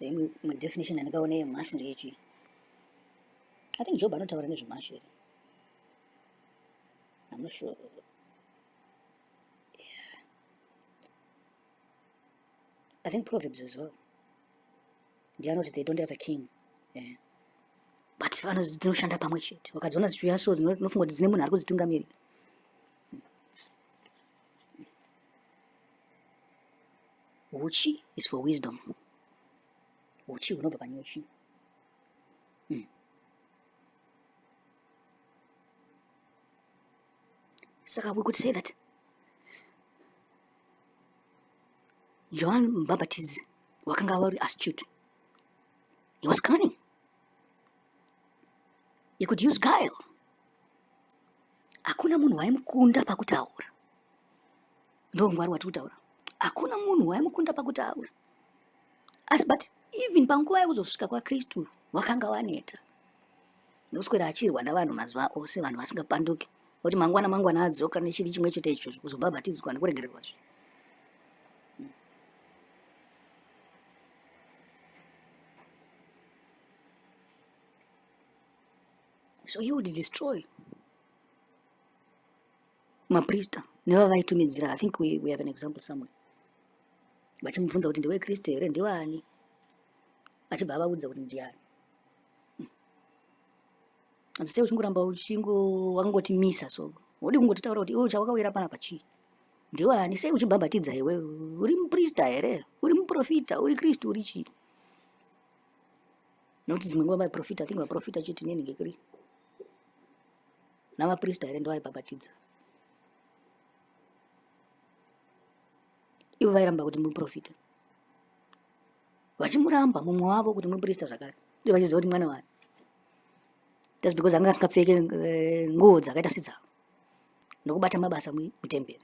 Imwe definition yandikaona yemhashu ndeyechii? I think Job anotaura nezvemhashu here? I'm not sure. Yeah. I think Proverbs as well. Ndiye anoti they don't have a king. Yeah. But dzinoshanda pamwe chete. Wakadziona dzichiuya so dzinofunga kuti dzine munhu ari kudzitungamirira. Huchi is for wisdom. Huchi hunobva panyuchi. Saka we could say that John Mubhabhatidzi wakanga vari astute. He was cunning. He could use guile. Hakuna munhu waimukunda pakutaura. Ndongwari watiri kutaura. Hakuna munhu waimukunda pakutaura. Asi but even panguva yekuzosvika kwaKristu wakanga waneta. Noswera achirwa navanhu mazuva ose, vanhu vasingapanduki. Kuti mangwana mangwana adzoka nechivi chimwe chete ichocho kuzobhabhatidzwa nekuregererwa zve. So he would destroy maprista nevavaitumidzira. I think we have an example somewhere. Vachimubvunza kuti ndiwe Kristu here, ndiwani? Achibva avaudza kuti ndiani. Asi sei uchingoramba uchingo wakangoti misa so wodi kungotitaura kuti iwe chawakawira panapa chii? Ndiwani? Sei uchibhabhatidza iwe? Uri muprista here? Uri muprofita? Uri Kristu? Uri chii? Nokuti dzimwe nguva vaprofita, I think vaprofita chete nenhingekiri navaprista here ndovaibhabhatidza. Ivo vairamba kuti muprofita, vachimuramba mumwe wavo kuti muprista zvakare, ivo vachiziva kuti mwana wani. That's because anga asingapfeke nguo dzakaita sedzavo nokubata mabasa mutemberi.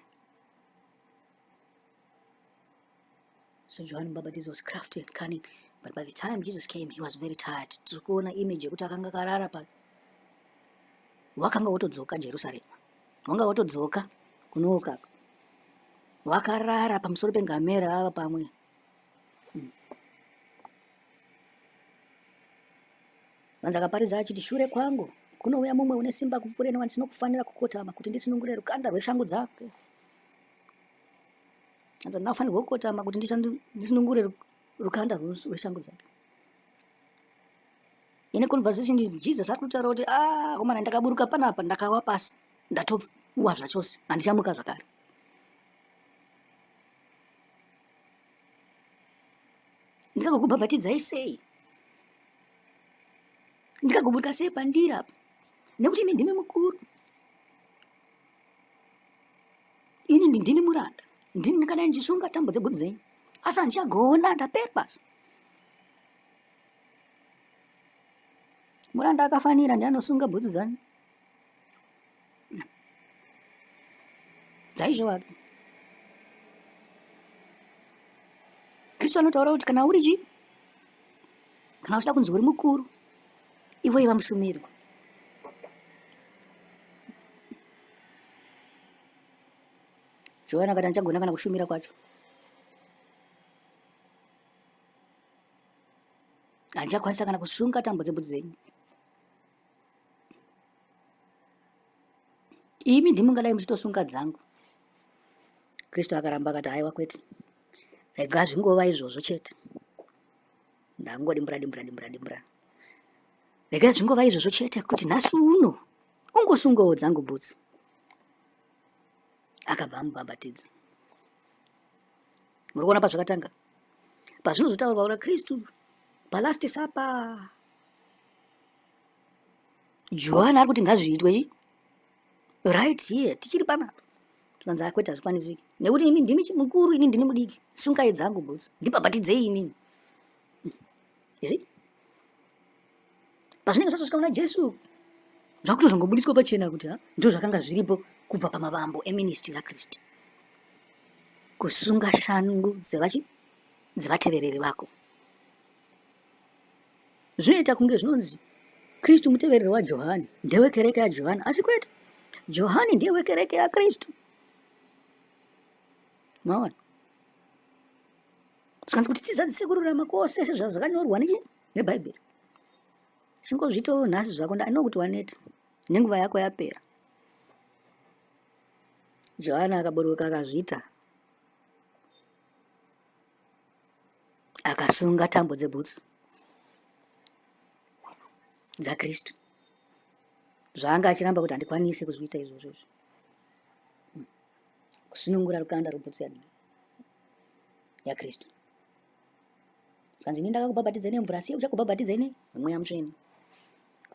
So John Baptist was crafty and cunning, but by the time Jesus came, he was very tired. Tiri kuona image yekuti akanga akarara pa wakanga wotodzoka Jerusarema, wanga wotodzoka kunoka, wakarara pamusoro pengamera ava pamwe. Vanzi akaparidza achiti, shure kwangu kunouya mumwe une simba kupfuura ini wandisinokufanira kukotama kuti ndisunungure rukanda rweshangu dzake. Hanzi ndinofanirwa kukotama kuti ndisunungure rukanda rweshangu dzake. In a conversation with Jesus ari kutaura kuti ah komana ndakaburuka panapa ndakawa pasi ndatowa zvachose handichamuka zvakare. Ndikagokubhabhatidzai sei? Ndikagoburuka sei pandiri apa? Nekuti imi ndimi mukuru. Ini ndini muranda. Ndini ndingadai ndichisunga tambo dzebhutsu dzenyu. Asi handichagona, ndapera basa. Muranda akafanira ndiye anosunga bhutsu dzani dzaizvo wake. Kristu anotaura kuti kana uri chii, kana uchida kunzi uri mukuru, iwe iva mushumiri. Johani akati andichagona kana kushumira kwacho. Handichakwanisa kana kusunga tambo dzebhutsu dzenyu. Imi ndimi mungadai muchitosunga dzangu. Kristu akaramba akati haiwa kwete. Rega zvingova izvozvo chete. Ndangodimbura dimbura dimbura dimbura. Rega zvingova izvozvo chete kuti nhasi uno ungosungawo dzangu bhutsu. Akabva amubhabhatidza. Muri kuona pazvakatanga? Pazvinozotaurwa kuna Kristu palast supper. Johani ari kuti ngazviitwe chi right here tichiri panapa. Zvikanzi akwete hazvikwanisiki nekuti imi ndimi mukuru ini ndini mudiki sungai dzangu bhutsu ndibhabhatidzei inini. You see? Pazvinenge zvazosvika kuna Jesu zvakutozongobudiswa pachena kuti ha ndo zvakanga zviripo kubva pamavambo eministry yaKristu. Kusunga shangu dzevachi dzevatevereri vako. Zvinoita kunge zvinonzi Kristu mutevereri waJohani ndewekereke yaJohani asi kwete. Johani ndiye wekereke yaKristu. Maona? Zvikanzi kuti tizadzise kururama kwose sezvazvakanyorwa nechi nebhaibheri. Chingozviitawo nhasi zvako I know kuti waneta nenguva yako yapera. Johana akaburuka akazviita akasunga tambo dzebhutsu dzaKristu zvaanga achiramba kuti handikwanisi kuzviita izvozvo izvi kusunungura rukanda rwebhutsu yaKristu. Zvikanzi ini ndakakubhabhatidza nemvura asi uchakubhabhatidza nei nemweya mutsvene.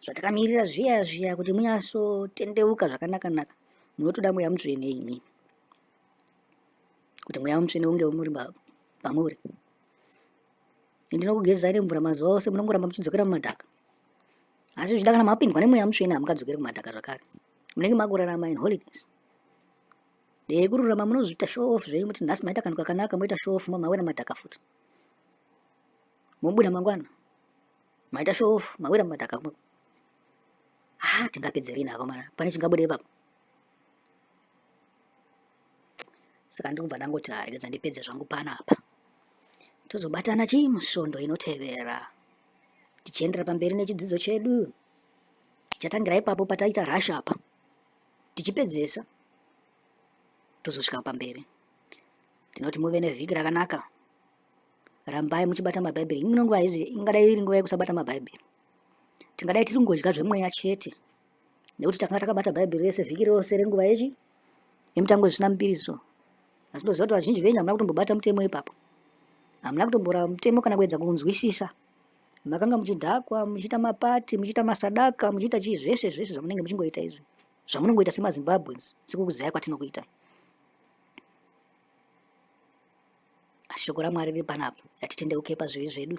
Zvatakamirira zviya zviya kuti munyasotendeuka zvakanaka naka munotoda mweya mutsvene imi kuti mweya mutsvene unge muri pamuri. Ndinokugezai nemvura mazuva ose munongoramba muchidzokera mumadhaka. Asi zvichida kana mapindwa nemweya mutsvene hamungadzokeri kumadhaka zvakare. Munenge makurarama in holiness. Dee kururama munozviita show off zvenyu muti nhasi maita kanhu kakanaka moita show off mawira madhaka futi. Mobuda mangwana. Maita show off mawira madhaka. Ah, tingapedze rini akomana? Pane chingabude ipapo. Saka ndiri kubva ndangoti ah, regedza ndipedze zvangu panapa. Tozobatana chii musvondo inotevera. Tichiendera pamberi nechidzidzo chedu. Tichatangira ipapo pataita rush apa. Tichipedzesa tozosvika pamberi. Ndinoti muve nevhiki rakanaka. Rambai muchibata mabhaibheri. Imwe nguva haizi ingadai iri nguva yekusabata mabhaibheri. Tingadai tiri kungodya zvemweya chete. Nekuti takanga takabata bhaibheri rese vhiki rose renguva yechi yemitango zvisina mupiriso. Asi ndoziva kuti vazhinji venyu hamuna kutombobata mutemo ipapo. Hamuna kutombora mutemo kana kuedza kunzwisisa. Makanga muchidhakwa, muchiita mapati, muchiita masadaka, muchiita chii zvese zvese zvamunenge muchingoita izvi. Zvamunongoita semaZimbabweans sekukuzivai kwatinokuitai. Asi shoko raMwari riri panapa, ngatitendeuke pazvivi zvedu.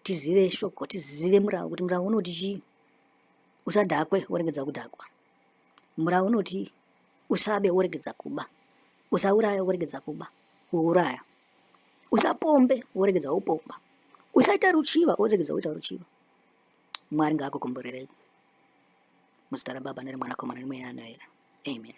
Tizive shoko, tizive murau kuti murau unoti chii. Usadhakwe woregedza kudhakwa. Murau unoti usabe woregedza kuba. Usauraya woregedza kuba, kuuraya. Usapombe woregedza kupomba. Usaita ruchiva woregedza kuita ruchiva. Mwari ngaakukomborerei. Muzita raBaba nereMwanakomana neMweya Anoera. Amen.